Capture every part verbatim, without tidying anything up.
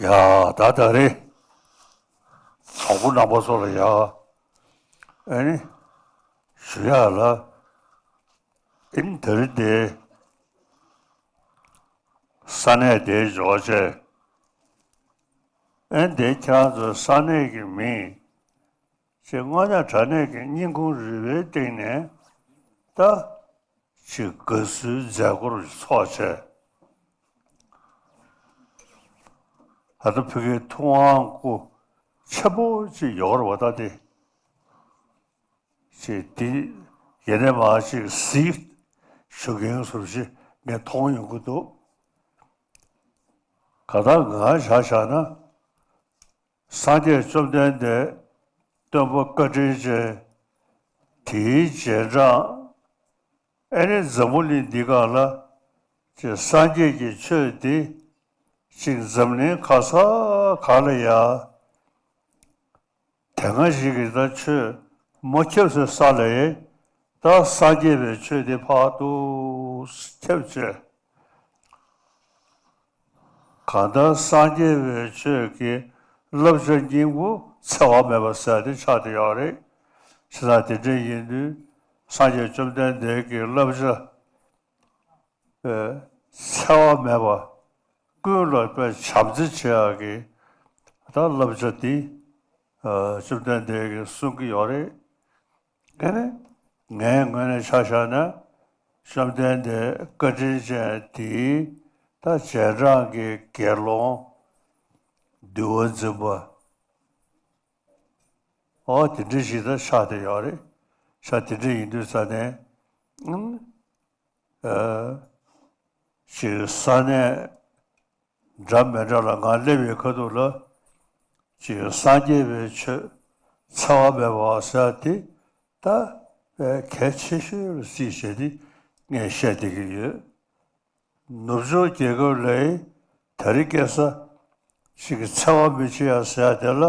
ཡ་ད་ད་རེས་གྲོགས་པོ་རྣམ་པ་ཚོ་ལ་ཡ་ཨ་ནི་ཞུ་ཡག་ལ་ཨིན་ད་རེས་དེ་ས་གནས་དེའི་འཇོག་བྱས་ཨན་དེ་ཁྱེད་རང་ཚོའི་ས་གནས་ཀྱི་མིང་ཅེས་དངོས་གནས་དྲང་གནས་ཀྱི་སྙིང་ཁུང་རུས་པའི་གཏིང་ནས་ད་ཅིག་དགའ་བསུའི་མཛད་སྒོར་ཚོགས་བྱས། ད་ལྟ་ཕ་གིའི་ཐུབ་དབང་སྐུ་ཆེན་པོ་ཅིག་ཡོད་རེད་བ། ད་དེ་ཅིག་དེ་ཡེ་ནས་མ་ཅིག་གཟིགས་ཞུ་མཁན་སུ་ཞིག་ངས་མཐོང་ཡོང་གི་འདུག་ག་ད་ང་བཞག་བཞག་ན། སངས་རྒྱས་བཅོམ་ལྡན་འདས་སྟོན་པ་བཀའ་དྲིན་ཅན་དེའི་རྗེས་འབྲང་ཨེ་ནི་འཛམ་བུ་གླིང་འདི་སྒང་ལ་ཅིག་སངས་རྒྱས་ཀྱི་ཆོས་འདི་ཅིག་འཛམ་གླིང་ག་ས་ག་ལ་ཡ་དེ་སྔ་ཞིག་གི་ད་ཆོས་མ་ཁྱབ་སའི་ས་ལ་ཡ་ད་སངས་རྒྱས་པའི་ཆོས་འདི་ཕར་ཏུ་ཁྱབ་བྱས། གང་ལྟར་སངས་རྒྱས་པའི་ཆོས་ཀྱི་བསླབ་བྱ་སྙིང་པོ་འཚེ་བ་མེད་པ་ཟེར་ཏེ་ཆགས་བསྡད་ཡོད་རེད། བྱས་ཙང་དེ་འདྲ་ཡིན་དུས་སངས་རྒྱས་བཅོམ་ལྡན་འདས་ཀྱི་བསླབ་བྱ་འཚེ་བ་མེད་པ་ཀུན་ལ་དཔེ་བྱམས་བརྩེ་བྱེད་ཡག་གི་ད་བསླབ་བྱ་འདི་བཅོམ་ལྡན་འདས་ཀྱིས་གསུང་གི་ཡོད་རེད། དེ་ནི་ངའི་ངོས་ནས་ཆ་བཞག་ན་བཅོམ་ལྡན་འདས་བཀའ་དྲིན་ཅན་དེའི་ད་རྗེས་འབྲང་གི་དགེ་སློང་འདུལ་བ་འཛིན་པ་ཨོ་དེ་འདྲ་ཞིག་ད་ཆགས་བསྡད་ཡོད་རེད། ཤ་དེ་འདྲ་ཡིན་དུས་ཙ་ནས་ཨ་ཅིག་ས་གནས་འདྲ་མི་འདྲ་ལ་ང་སླེབས་པའི་ཁ་ཐུག་ལ་ཅིག་སངས་རྒྱས་པའི་ཆོས་འཚེ་བ་མེད་པ་ཟེར་དེ་ད་དཔེ་གལ་ཆེ་ཤོས་ལ་བརྩིས་བྱས་ཏེ་ངས་བཤད་བསྡད་ཀྱི་ཡོད། ནུབ་ཕྱོགས་རྒྱལ་ཁབ་ལ་དེ་རིང་ཁ་སང་ཞིག་གི་འཚེ་བ་མི་བྱེད་ཡ་ཟེར་ཡ་དེ་ལ་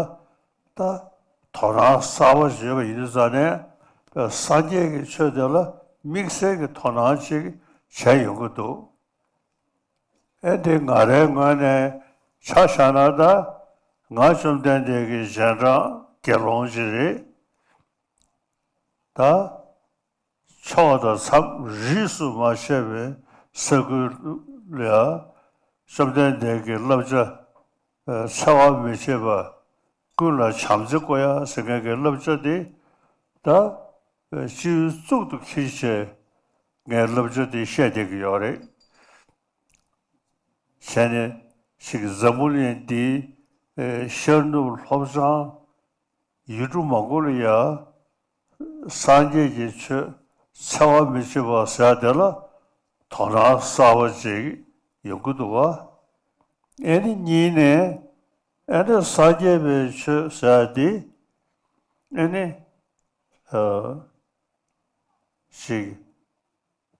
ད་དོ་སྣང་གསར་པ་བྱེད་པ་ཡིན་དུས་ཙ་ནས་དཔེ་སངས་རྒྱས་ཀྱི་ཆོས་དེ་ལ་དམིགས་བསལ་གྱི་དོ་སྣང་ཅིག་བྱས་ཡོང་གི་འདུག་ཨེ་འདི་ང་རའི་ངོས་ནས་ཆ་བཞག་ན་ད་ང་བཅོམ་ལྡན་འདས་ཀྱི་རྗེས་འབྲང་དགེ་སློང་ཅིག་རེད། ད་ཕྱོགས་དང་མཚམས་རིས་སུ་མ་ཆད་པའི་ས་ཁུལ་ལ་ཡང་བཅོམ་ལྡན་འདས་ཀྱི་བསླབ་བྱ་འཚེ་བ་མི་བྱེད་པ་ཀུན་ལ་བྱམས་བརྩེ་བསྐུལ་ཡ་ཟེར་མཁན་གྱི་བསླབ་བྱ་འདི་ད་སྤྱི་ཡོངས་གཙུག་ཏུ་འཁྱེར་བྱས་ངས་བསླབ་བྱ་འདི་བཤད་བསྡད་ཀྱི་ཡོད་རེད། བྱས་ནས་ཞིག་འཛམ་བུ་གླིང་འདིའི་ཤར་ནུབ་ལྷོ་བྱང་ཡུལ་གྲུ་མང་པོ་ལ་ཡང་སངས་རྒྱས་ཀྱི་ཆོས་འཚེ་བ་མི་བྱེད་པ་ཟེར་དེ་ལ་དོ་སྣང་གསར་པ་ཅིག་ཡོང་གི་འདུག་བ། ཨེ་ནི་གཉིས་ནས་ཨེ་ནི་སངས་རྒྱས་པའི་ཆོས་ཟེར་དེ་ཨེ་ནི་ཨ་ཅིག་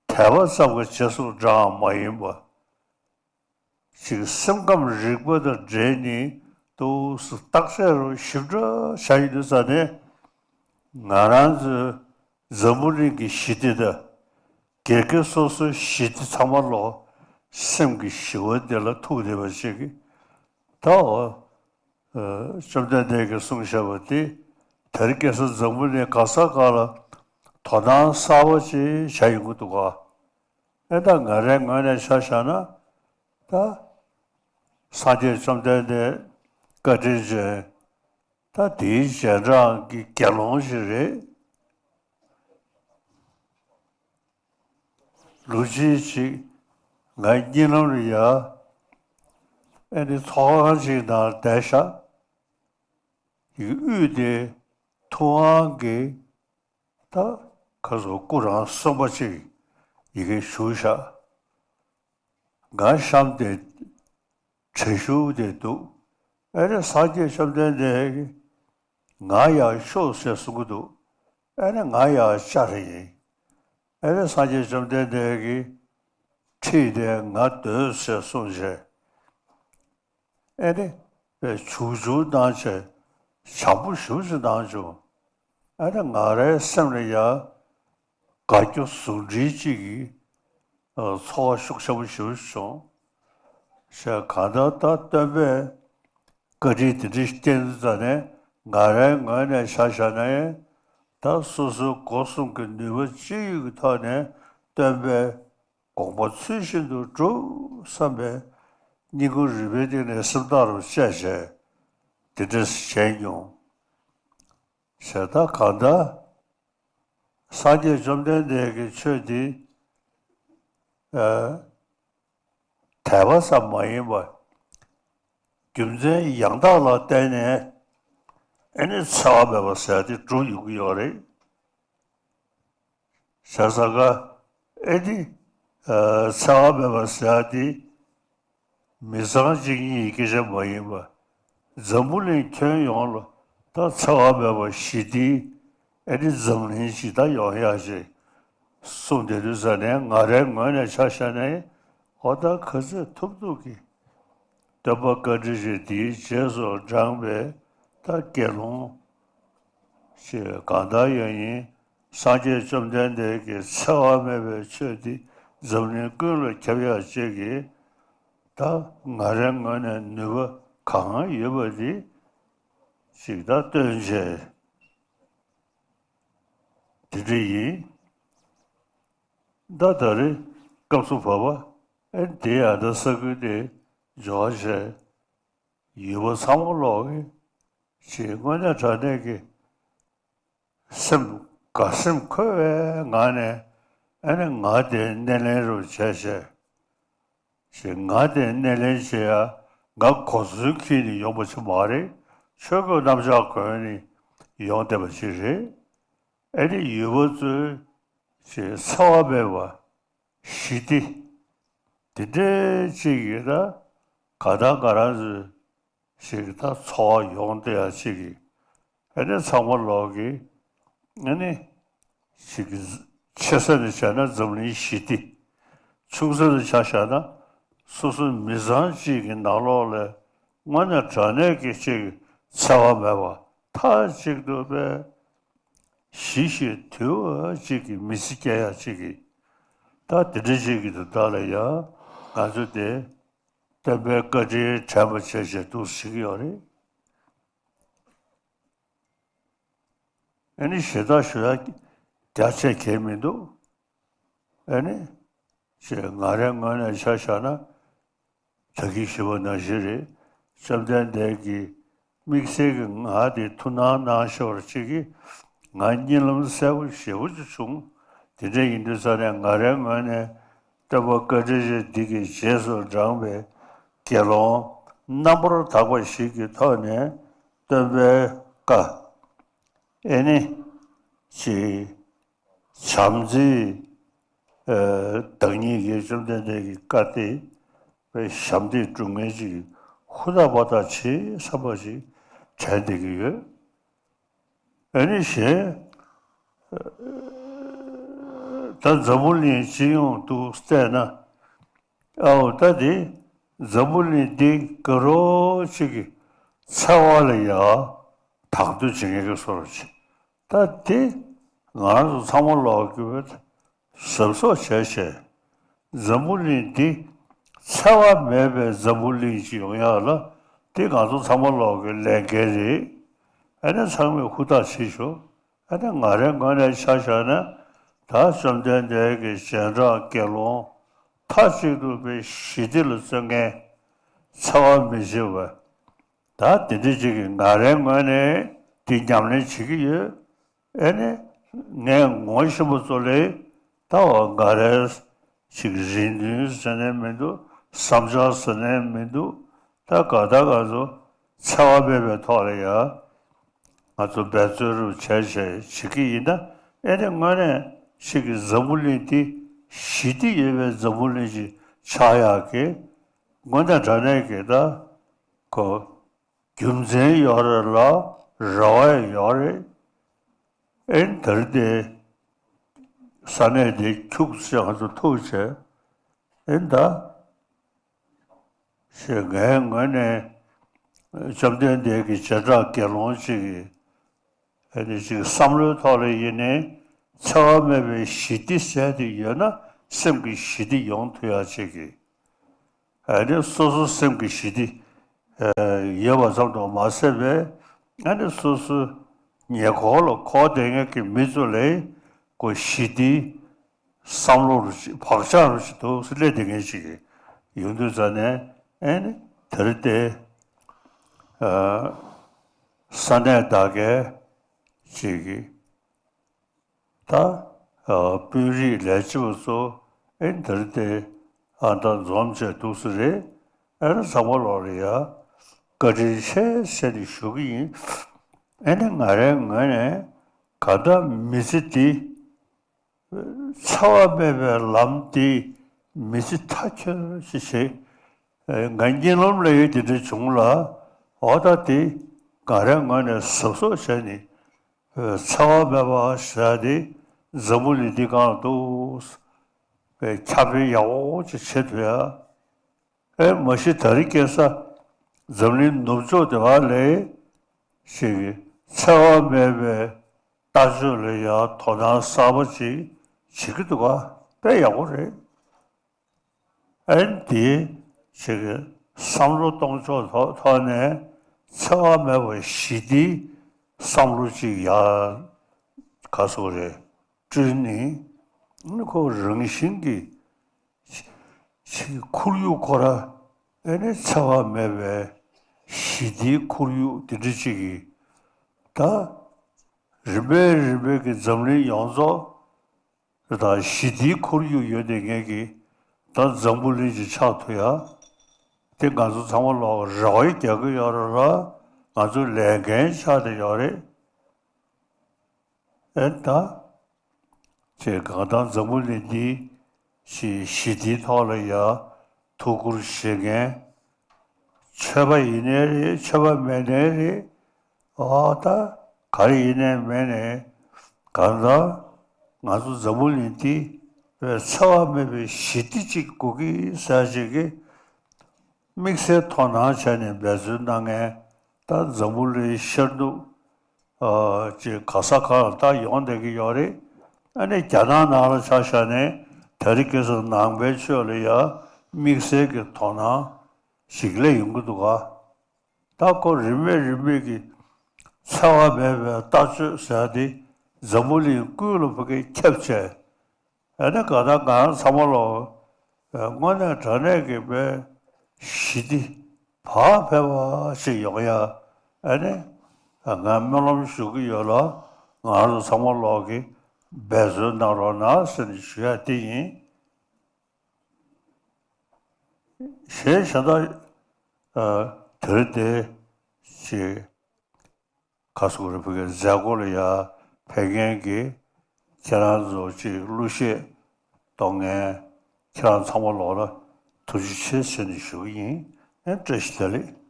དད་པ་ཙམ་གྱི་བྱེད་སོང་འདྲའང་མ་ཡིན་པ། ཅིག་སེམས་ཁམས་རིག་པ་དང་འབྲེལ་ནས་ཏོག་ཙམ་བརྟག་དཔྱད་རོ་ཞིབ་ཕྲ་བྱ་ཡི་འདུག་ས་ནས་ང་རང་ཚོའི་འཛམ་བུ་གླིང་གི་ཞི་བདེ་དང་སྒེར་སྒེར་སོ་སོའི་ཞི་བདེ་ཚང་མ་ལོག་སེམས་ཀྱི་ཞི་བ་དེ་ལ་ཐུག་བསྡད་པ་ཞིག་གིས་ད་འོ་བཅོམ་ལྡན་འདས་ཀྱིས་གསུངས་བཞག་པ་དེ་དེ་རིང་ཁ་སང་འཛམ་བུ་གླིང་ག་ས་ག་ལ་དོ་སྣང་གསར་པ་ཅིག་བྱ་ཡོང་གི་འདུག་ག་ཨེ་ད་ང་རའི་ངོས་ནས་ཆ་བཞག་ན་ད་སངས་རྒྱས་བཅོམ་ལྡན་འདས་བཀའ་དྲིན་ཅན་ད་དེའི་རྗེས་འབྲང་གི་དགེ་སློང་ཞིག་རེད། ལོ་གཅིག་ཅིག་ང་གཉིད་ལམ་ལ་ཡ་ཨེ་ནི་ཚོགས་ཁང་ཅིག་ནང་བསྡད་ཤག་ཡི་གེ་དབུས་དེ་ཐུབ་དབང་གི་ད་ཁ་སོ་སྐུ་རང་གསུངས་པ་ཅིག་ཡི་གེ་ཞུ་ཤག་ང་གཤམ་དེ་གྲལ་ཞུགས་དེ་འདུག་ཨེ་རེ་སངས་རྒྱས་བཅོམ་ལྡན་འདས་ཀྱིས་ང་ཡར་ཤོག་ཟེར་གསུང་གི་འདུག་ཨེ་རེ་ང་ཡར་བཅར་ཡིན། ཨེ་རེ་སངས་རྒྱས་བཅོམ་ལྡན་འདས་ཀྱིས་ཁྲིད་དེ་ང་སྡོད་ཟེར་གསུངས་བྱས། ཨེ་ནི་བྱུག་བྱུག་གནང་བྱས་བྱམས་པོ་ཞེ་པོ་ཞིག་གནང་བྱུང་། ཨེ་ནི་ང་རའི་སེམས་ལ་ཡང་དགའ་སྐྱོ་ཟུང་འབྲེལ་གཅིག་གི་ཚོར་བ་ཤུགས་ཆེན་པོ་ཞེ་པོ་ཞིག་བྱུང་། ཞེས་གང་ལྟར་ད་སྟོན་པས་ བཀའ་དྲིན་དེ་འདྲ་བསྐྱངས་ཙང་ནས་ང་རའི་ངོས་ནས་ཆ་བཞག་ན་ཡང་ད་སོ་སོའི་སྒོ་གསུམ་གྱི་ནུས་པ་ཅི་ཡོད་ཀྱི་ཐོག་ནས་སྟོན་པའི་དགོངས་པ་ཚུལ་བཞིན་དུ་སྒྲུབ་བསམ་པའི་སྙིང་ཁུང་རུས་པའི་གཏིང་ནས་སེམས་ཐག་རིང་བཅད་བྱས་དེ་འདྲ་བྱས་མྱོང་། བྱས་ད་གང་ལྟར་སངས་རྒྱས་བཅོམ་ལྡན་འདས་ཀྱི་ཆོས་འདི་ཨ་དད་པ་ཙམ་མ་ཡིན་པར་རྒྱུ་མཚན་ཡང་དག་ལ་བརྟེན་ནས་ཨེ་ནི་འཚེ་བ་མེད་པ་ཟེར་ཡ་དེ་སྒྲུབ་ཡོང་གི་ཡོད་རེད། བྱས་ཙང་ཀ་ཨེ་ནི་ཨ་འཚེ་བ་མེད་པ་ཟེར་ཡ་དེ་མི་ཚང་གཅིག་གཉིས་ཀྱི་སྐད་ཆ་མ་ཡིན་པར་འཛམ་བུ་གླིང་ཁྱོན་ཡོངས་ལ་ད་འཚེ་བ་མེད་པ་ཞི་བདེའི་ཨེ་ནི་འཛམ་གླིང་ཞིག་ད་ཡོང་ཡག་ཅིག་གསུངས་བསྡད་དུས་ཙ་ནས་ང་རའི་ངོས་ནས་ཆ་བཞག་ན་ཨོ་ད་ག་ཚོད་ཐུབ་ཐུབ་ཀྱིས་སྟོན་པ་བཀའ་དྲིན་ཅན་དེའི་རྗེས་སུ་འབྲངས་པའི་ད་དགེ་སློང་ཞེས་གང་ལྟར་ཡང་ཡིན། སངས་རྒྱས་བཅོམ་ལྡན་འདས་ཀྱི་འཚེ་བ་མེད་པའི་ཆོས་འདི་འཛམ་གླིང་ཀུན་ལ་ཁྱབ་ཡག་ཅིག་གི་ད་ང་རའི་ངོས་ནས་ནུས་པ་གང་ཡོད་པ་འདི་ཅིག་ད་སྟོན་བྱས། དེ་འདྲ་ཡིན། ད་ད་རེས་སྐབས་སུ་བབ་པ་ཨེ་དེ་ཡང་ད་ས་ཁུལ་དེ་འབྱོར་བྱས་ཡུལ་པ་ཚང་མ་ལོག་གི་ཅིག་དངོས་གནས་དྲང་གནས་ཀྱི་སེམས་དགའ་སེམས་འཁོལ་བའི་ངང་ནས་ཨེ་ནི་ང་དེ་སྣེ་ལེན་རུ་བྱས་བྱས། ཞེས་ང་དེ་སྣེ་ལེན་བྱེད་ཡ་ང་གོ་མཚོན་འཁྱེར་ནས་ཡོང་པ་ཞིག་མ་རེད། ཆོས་གོས་གནམ་ལྕགས་གོན་ནས་ཡོང་བསྡད་པ་ཞིག་རེད། ཨེ་ནི་ཡུལ་པ་ཚོའི་ཞེས་འཚེ་བ་མེད་པ་ཞི་བདེ་དེ་འདྲའི་ཅིག་ཡོད་ན་ག་ད་ང་རང་ཚོའི་ཞིག་ད་འཚོ་བ་ཡོང་བསྡད་ཡ་ཅིག་གི་ཨ་ནི་ཚང་མ་ལོག་གི་ཨ་ནི་ཞིག་གི་ཆེ་ས་ནས་བྱས་ན་འཛམ་གླིང་ཞི་བདེ། ཆུང་ས་ནས་ཆ་བཞག་ན་སོ་སོ་མི་ཚང་གཅིག་གི་ནང་ལོགས་ལ་དངོས་གནས་དྲང་གནས་ཀྱི་ཅིག་འཚེ་བ་མེད་པ་མཐའ་གཅིག་ཏུ་པའི་ཞི་ཞིང་དུལ་བ་ཅིག་གི་མི་ཚེ་སྐྱེལ་ཡ་ཅིག་གི་ད་དེ་འདྲ་ཅིག་གི་དུ་ད་ལ་ཡ་ང་ཚོ་དེ། སྟོན་པའི་བཀའ་དྲིན་དྲན་པ་བྱས་བྱས་འདུག་ཟེར་གྱི་ཡོད་རེད། ཨ་ནི་ཞེ་དྲག་ཞུ་ཡ་རྒྱ་ཆེ་གལ་མི་འདུག་ཨ་ནི་ཞེས་ང་རའི་ངོས་ནས་ཆ་བཞག་ན་ད་གིན་ཞུས་པ་ནང་བཞིན་རེད། བཅོམ་ལྡན་འདས་ཀྱིས་དམིགས་བསལ་གྱི་ང་དེ་ཐུགས་སྣང་གནང་ཤོར་ཅིག་གིས་ང་གཉིད་ལམ་གསལ་པོ་ཞེ་པོ་ཅིག་བྱུང་། དེ་འདྲ་ཡིན་དུས་ཙ་ནས་ང་རའི་ངོས་ནས། སྟོན་པ་བཀའ་དྲིན་ཅན་འདི་གི་རྗེས་སུ་འབྲངས་པའི་དགེ་སློང་རྣམ་པར་དག་པ་ཞིག་གི་ཐོག་ནས་སྟོན་པའི་བཀའ་ཨེ་ནི་ཅིག་བྱམས་བརྩེའི་བདག་ཉིད་ཀྱི་བཅོམ་ལྡན་འདས་ཀྱི་བཀའ་སྟེ་ཞབས་འདེགས་སྒྲུབ་མཁན་ཅིག་ཧུར་ཐག་པ་ཐག་བྱེད་བསམ་པ་ཞིག་དྲན་བསྡད་ཀྱི་ཡོད། ཨ་ནི་གཞན་ད་འཛམ་བུ་གླིང་སྤྱི་ཡོངས་དུ་བལྟས་ན་ཨའོ་ད་དེ་འཛམ་བུ་གླིང་འདི་དགའ་རོགས་ཅིག་གི་འཚེ་བ་ལ་ཡ་དང་དུ་བྱེད་མཁན་གྱི་བཟོ་འདྲ་ཅིག་ད་དེ་ང་རང་ཚོ་ཚང་མ་ལོག་གི་བས། གཟབ་གཟབ་བྱས་བྱས། འཛམ་བུ་གླིང་འདི་འཚེ་བ་མེད་པའི་འཛམ་བུ་གླིང་ཞིག་ཡོང་ཡག་ལ་འདི་ང་ཚོ་ཚང་མ་ལོག་གི་ལས་འགན་རེད། ཨ་ནི་ཚང་མས་ཧུར་ཐག་བྱེད་ཤོག་ཨ་ནི་ང་རའི་ངོས་ནས་ཆ་བཞག་ན་ད་བཅོམ་ལྡན་འདས་ཀྱི་རྗེས་འབྲང་དགེ་སློང་མཐའ་གཅིག་ཏུ་པའི་ཞི་བདེ་ལ་བརྩོན་མཁན་འཚེ་བ་མི་བྱེད་པ། ད་དེ་འདྲ་ཅིག་གིས་ང་རའི་ངོས་ནས་འདི་ཉམས་ལེན་བྱེད་ཀྱི་ཡོད། ཨེ་ནི་ངས་ངོ་ཤེས་པ་ཚོ་ལས་ད་བ་ང་རའི་ཅིག་རེ་འདུན་ཟེར་ནས་མི་འདུག་བསམ་འཆར་ཟེར་ནས་མི་འདུག་ད་ག་ད་ག་ཚོ་འཚེ་བ་མེད་པའི་ཐོག་ལ་ཡ་ང་ཚོ་འབད་བརྩོན་རུ་བྱས་བྱས་བྱེད་ཀྱི་ཡིན་ན་ཨེ་ནི་དངོས་གནས་ཅིག་གི་འཛམ་བུ་གླིང་འདི་ཞི་བདེ་ཡོད་པའི་འཛམ་བུ་གླིང་ཅིག་ཆགས་ཡག་གི་དངོས་གནས་དྲང་གནས་ཀྱི་ད་གོ་རྒྱུ་མཚན་ཡོད་རེད་ལ་རེ་བ་ཡོད་རེད། ཨེ་ནི་ད་རེས་དེ་ས་གནས་དེ་ཁྱུག་ཙམ་ང་ཚོ་ཐུག་བྱས་ཨེ་ནི་ད་ཞེས་ངའི་ངོས་ནས་བཅོམ་ལྡན་འདས་ཀྱི་བྱེ་བྲག་དགེ་སློང་ཅིག་གིས་ཨེ་ནི་ཅིག་བསམ་བློའི་ཐོག་ལ་ཡིན་ནའི་འཚེ་བ་མེད་པའི་ཞི་བདེ་ཟེར་དེ་ཡོད་ན་སེམས་ཀྱི་ཞི་བདེ་ཡོང་ཐུབ་ཡག་ཅིག་གི་ཨ་ནི་སོ་སོ་སེམས་ཀྱི་ཞི་བདེ། ཡོད་པ་ཙམ་དུ་མ་ཟད་པའི་ཨ་ནི་སོ་སོའི་ཉེ་འཁོར་ལ་འཁོར་བསྡད་མཁན་གྱི་མི་ཚོ་ལ་ཁོ་ཞི་བདེའི་བསམ་བློ་རུ་ཅིག་བག་ཆགས་རུ་ཅིག་འདུག་སེ་སླེབས་བསྡད་མཁན་ཞིག་ཡོང་དུས་ཙ་ནས་ཨ་ནི་དེ་རིང་དེ་ས་གནས་དག་གའི་ཅིག་གི་ད་དཔོན་རིགས་ལས་བྱེད་པ་ཚོ་ཨེ་འདིར་དེ་ཨ་ད་འཛོམས་བྱས་འདུག་སེ་རེད། ཨེ་ཚང་མ་ལོག་ལ་ཡ་བཀའ་དྲིན་ཆེ་ཟེར་ནས་ཞུ་གི་ཡིན། ཨེ་ནི་ང་རའི་ངོས་ནས་ག་ད་མི་ཚེ་འདི་འཚེ་བ་མེད་པའི་ལམ་འདི་མི་ཚེ་མཐའ་འཁྱོལ་ཞིག་བྱེད། ཨེ་ང་གཉིད་ལམ་ལ་ཡོད་འདི་འདྲ་བྱུང་ལ་འོ་ད་འདི་ང་རའི་ངོས་ནས་གཟབ་གཟབ་བྱས་ནས། འཚེ་བ་མེད་པ་ཟེར་ཏེ་འཛམ་བུ་གླིང་འདི་སྒང་དུ་ཁྱབ་སྤེལ་ཡག་པོ་ཅིག་བྱེད་ཐུབ་ཡ། ཨེ་མ་གཞི་ད་རིང་ཁ་སང་འཛམ་གླིང་ནུབ་ཕྱོགས་དེ་བ་ལས་ཞིག་འཚེ་བ་མེད་པའི་ལྟ་སྤྱོད་ལ་ཡང་དོ་སྣང་གསར་པ་ཅིག་བྱེད་ཀྱི་འདུག་ག་དཔེ་ཡག་པོ་རེད། ཨན་དེ་ཞིག་གི་བསམ་བློ་གཏོང་ཕྱོགས་ཐོག་ཐོག་ནས་འཚེ་བ་མེད་པའི་ཞི་བདེའི་བསམ་བློ་ཅིག་ཡར་ག་སོ་རེ་བསྐྲུན་ནས་ཁོ་རང་བཞིན་གྱི་ཞིག་ཁོར་ཡུག་ཁོ་ར་ཨེ་ནས་འཚེ་བ་མེད་པའི་ཞི་བདེའི་ཁོར་ཡུག་དེ་འདྲ་ཅིག་གི་ད་རིམ་པས་རིམ་པས་ཀྱི་འཛམ་གླིང་ཡོངས་རྫོགས། དང་ཞི་བདེའི་ཁོར་ཡུག་ཡོད་བསྡད་མཁན་གྱི་ད་འཛམ་བུ་གླིང་ཅིག་ཆགས་ཐུབ་ཡ། དེ་ང་ཚོ་ཚང་མ་ལོག་རེ་བ་རྒྱག་གི་ཡོད་རེད་ལ་ང་ཚོའི་ལས་འགན་ཆགས་བསྡད་ཡོད་རེད། ཨེ་ད། ཅེས་གང་ལྟར་འཛམ་བུ་གླིང་འདི་ཞི་ཞི་བདེའི་ཐོག་ལ་ཡ་ཐུགས་ཁུར་བཞེས་མཁན། ཆོས་པ་ཡིན་ནའི་རེད་ཆོས་པ་མེད་ནའི་རེད། ཨོ་ད་ག་རེ་ཡིན་ནའི་མེད་ནའི་གང་ལྟར་ང་ཚོ་འཛམ་བུ་གླིང་འདི་བས་འཚེ་བ་མེད་པའི་ཞི་བདེ་ཅིག་དགོས་ཀྱི་ཟེར་ཅིག་གི་དམིགས་བསལ་དོ་སྣང་བྱས་ནས་འབད་བརྩོན་གནང་མཁན་ད་འཛམ་བུ་གླིང་ཤར་ནུབ་ཨ་ཅིག་ག་ས་ག་ལ་ད་ཡོང་བསྡད་ཀྱི་ཡོད་རེད། ཨ་ནི་རྒྱ་ནག་ནང་ལ་ཆ་བཞག་ནས་དེ་རིང་ཁ་སང་ནང་པའི་ཆོས་ལ་ཡ་དམིགས་བསལ་གྱི་དོ་སྣང་ཞིག་སླེབས་ཡོང་གི་འདུག་ག་ད་ཁོ་རིམ་པས་རིམ་པས་ཀྱི་འཚེ་བ་མེད་པའི་ལྟ་སྤྱོད་ཟེར་ཡ་དེ་འཛམ་བུ་གླིང་ཀུན་ལ་ཕ་གིར་ཁྱབ་བྱས། ཨ་ནི་ག་ད་ང་རང་ཚང་མ་ལོ་དངོས་གནས་དྲང་གནས་ཀྱི་དཔེ་ཞི་བདེ་བག་ཕེབས་པ་ཞིག་ཡོང་ཡ་ཨ་ནི་ང་སྨོན་ལམ་ཞུ་གི་ཡོད་ལ་ང་རང་ཚོ་ཚང་མ་ལོག་གི་འབད་བརྩོན་གནང་རོགས་གནང་ཟེར་ནས་ཞུ་ཡ་དེ་ཡིན། གཞན་གཞན་དག་དེར་དེ་ཞེས་ཁ་སུ་རེ་ཕུ་གའི་མཛད་སྒོ་ལ་ཡ་ཕེབས་མཁན་གྱི་ཁྱེད་རང་ཚོ་ཅིག་གླུ་གཞས་གཏོང་མཁན་ཁྱེད་རང་ཚང་མ་ལོག་ལ་ཐུགས་རྗེ་ཆེ་ཟེར་ནས་ཞུ་གི་ཡིན། ཨེ་བཀྲ་ཤིས་བདེ་ལེགས།